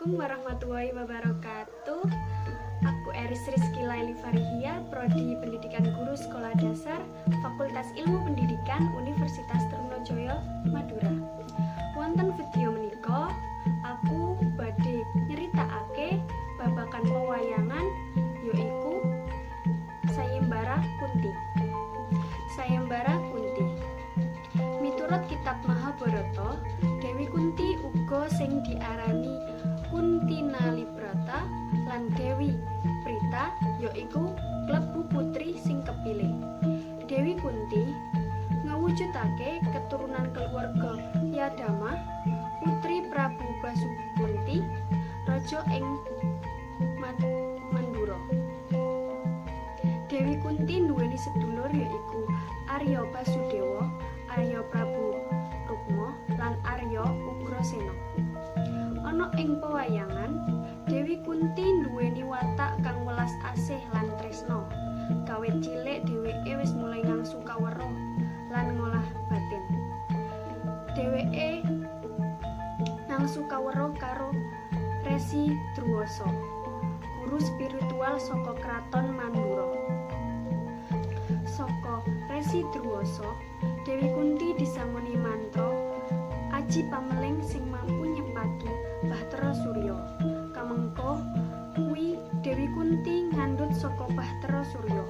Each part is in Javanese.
Assalamualaikum warahmatullahi wabarakatuh. Aku Eris Rizky Laili Farihia, Prodi Pendidikan Guru Sekolah Dasar, Fakultas Ilmu Pendidikan Universitas Trunojoyo, Madura. Wonten video menika, aku badhe nyeritakake babagan pewayangan, yaiku Sayembara Kunti. Sayembara Kunti. Miturut kitab Mahabharata, Dewi Kunti uga sing diarani Kuntinalibrata lan Dewi Prita yaiku klebu putri sing kepilih. Dewi Kunti ngewujudake keturunan keluarga Yadama, putri Prabu Basukunti, raja ing Mandura. Dewi Kunti nduweni sedulur yaiku Arya Basudewa, Arya Prabu Rukma lan Arya Ugrasena. Ana ing pewayangan, Dewi Kunti nduweni watak kang welas asih lan tresna. Kawit cilik dheweke wis mulai ngangsu kaweruh lan ngolah batin. Dheweke ngangsu kaweruh karo Resi Druwasa, guru spiritual saka Kraton Mandura. Saka Resi Druwasa, Dewi Kunti disangoni mantra aji pameling sing mampu nyepaki Bahtera Surya. Kamengko kuwi Dewi Kunti ngandhut saka Bahtera Surya.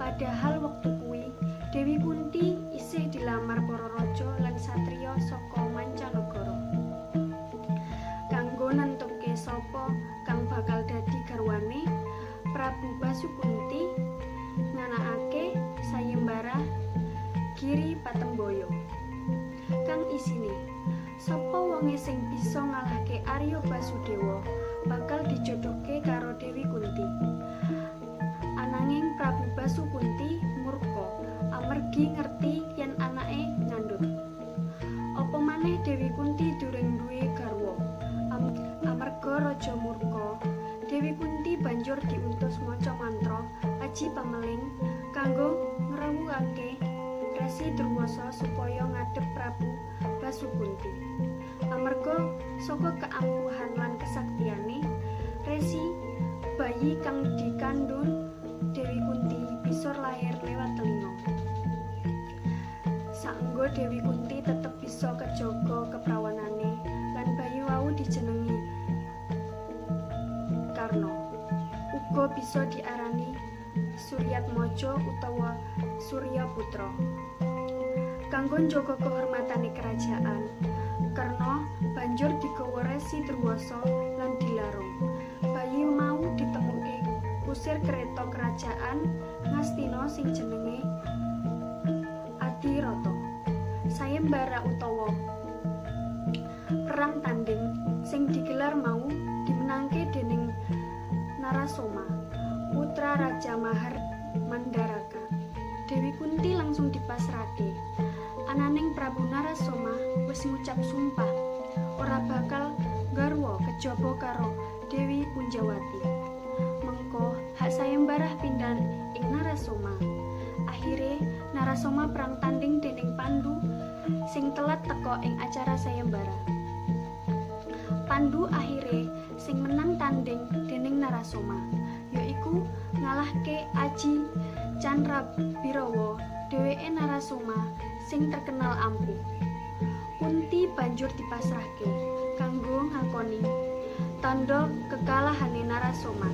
Padahal wektu kuwi Dewi Kunti isih dilamar para raja lan satriya saka mancanegara. Kanggo nentuke sapa kang bakal dadi garwane, Prabu Basukunti nganakake sayembara Giri Patemboyo kang isine sapa wonge sing bisa ngalahke Arya Basudewa bakal dijodohke karo Dewi Kunti. Ananging Prabu Basukunti murka amargi ngerti yen anake ngandhut. Apa maneh Dewi Kunti durung duwe garwa. Amarga raja murka, Dewi Kunti banjur diutus maca mantra aji pameling kanggo ngrawuhake Resi Druwasa supaya ngadhep Prabu Basukunti. Amarga saka keampuhan lan kesaktiane, Resi bayi kang dikandhut Dewi Kunti bisa lahir lewat telinga. Saengga Dewi Kunti tetep bisa kejaga keprawanane lan bayi wau dijenengi Karna. Uga bisa diarani Suryatmaja utawa Suryaputra. Kanggo njaga kehormatane kerajaan, Karna banjur digawa Resi Druwasa lan dilarung. Bayi mau ditemuke kusir kereta kerajaan Ngastina sing jenenge Adirata. Sayembara utawa perang tanding sing digelar mau dimenangke dening Narasoma, putra Raja Mahar Mandaraka. Dewi Kunti langsung dipasrahke. Ananing Prabu Narasoma wis ngucap sumpah ora bakal garwa kejaba karo Dewi Punjawati. Mengko hak sayembara pindah ing Narasoma. Akhire Narasoma perang tanding dening Pandu sing telat teka ing acara sayembara. Pandu akhire sing menang tanding dening Narasoma, yaiku ngalahke Aji Candrabirawa. Dheweke Narasoma sing terkenal ampuh. Kunti banjur dipasrahke kanggo ngakoni tandha kekalahane Narasoma.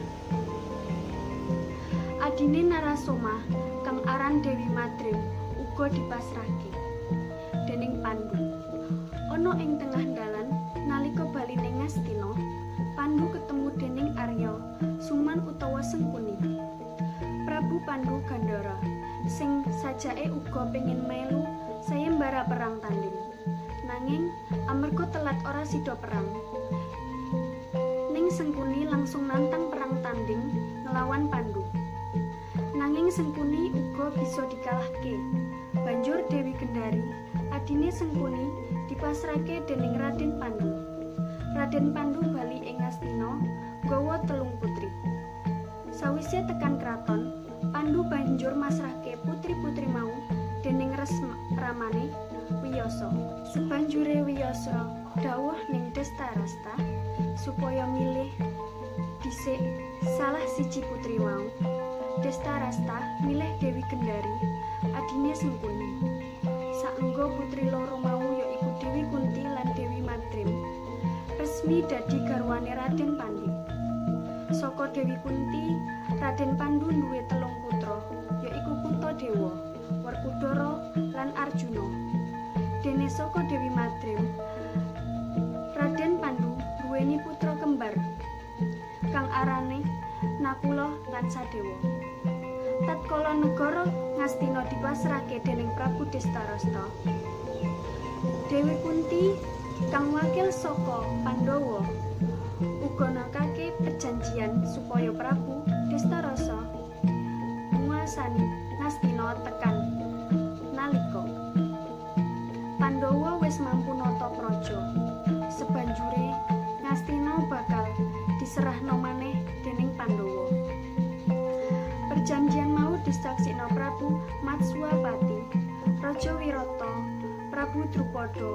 Adine Narasoma kang aran Dewi Madrim uga dipasrahke dening Pandu. Ana ing tengah dalan nalika bali ning Ngastina, Pandu ketemu dening Arya Suman utawa Sengkuni. Prabu Pandu Gandhara sing sajake uga pengin melu sayembara perang tanding. Nanging amarga telat ora sida perang. Ning Sengkuni langsung nantang perang tanding ngelawan Pandu. Nanging Sengkuni uga bisa dikalahke. Banjur Dewi Gendari, adine Sengkuni, dipasrahke dening Raden Pandu. Raden Pandu bali ing Ngastina nggawa telung putri. Sawise tekan kraton, Pandu banjur masrahke putri-putri mau dening ramane Wiyasa. Sabanjure Wiyasa dawuh ning Destarasta, supaya milih dhisik salah siji putri mau. Destarasta milih Dewi Gendari, adine Sengkuni. Saengga putri loro mau yaiku Dewi Kunti lan Dewi Madrim resmi dadi garwane Raden Pandu. Saka Dewi Kunti, Raden Pandu duwe 3 putra, yaiku Puntadewa, Werkudara lan Arjuna. Dene saka Dewi Madrim, Raden Pandu duweni putra kembar kang arane Nakula lan Sadewa. Tatkala negara Ngastina dipasrahke dening Prabu Destarasta, Dewi Kunti kang wakil saka Pandhawa uga nakake perjanjian supaya Prabu Destarasta nguasani Ngastina tekan nalika Pandhawa wis mampu nata praja. Sebanjure Ngastina bakal diserahno maneh dening Pandhawa. Perjanjian mau disaksikno Prabu Matswapati, Raja Wirata, Prabu Drupada,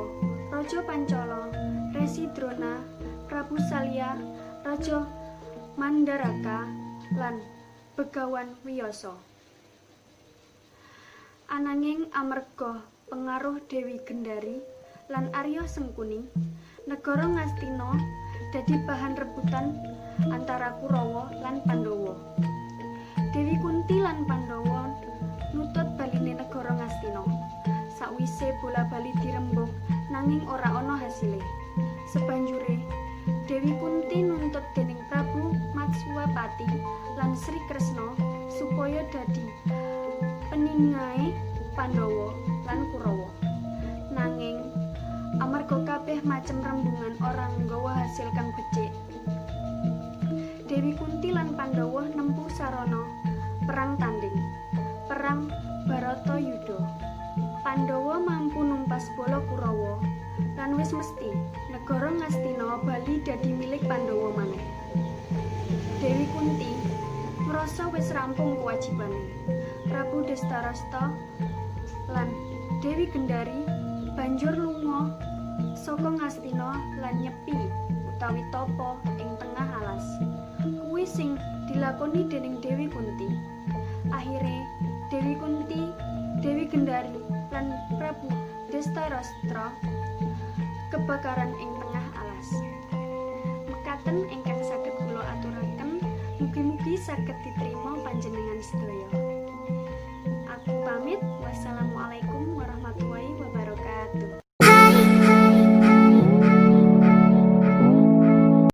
Raja Pancala, Resi Drona, Prabu Salya, Raja Mandaraka, lan Begawan Wiyasa. Ananging amarga pengaruh Dewi Gendari lan Arya Sengkuni, negara Ngastina dadi bahan rebutan antara Kurawa lan Pandhawa. Dewi Kunti lan Pandhawa nutut baline negara Ngastina. Sakwise bola-bali dirembug nanging ora ana hasile. Sebanjure Dewi Kunti nuntut dening Prabu Matswapati lan Sri Kresna supaya dadi peningahe Pandhawa lan Kurawa. Nanging amarga kabeh macem rembungan ora nggawa hasil kang becik, Dewi Kunti lan Pandhawa nempuh sarana perang tanding, perang Baratayuda. Pandhawa mampu numpas bala Kurawa lan wis mesti negara Ngastina bali dadi milik Pandhawa maneh. Dewi Kunti ngrasa wis rampung kewajibane. Prabu Destarasta lan Dewi Gendari banjur lunga saka Ngastina lan nyepi utawi tapa ing tengah alas. Kuwi sing dilakoni dening Dewi Kunti. Akhire Dewi Kunti, Dewi Gendari lan Prabu Destarastra kebakaran ing tengah alas. Mekaten ingkang saged kula aturaken, mugi-mugi saged diterima panjenengan sedaya. Aku pamit, wassalamualaikum.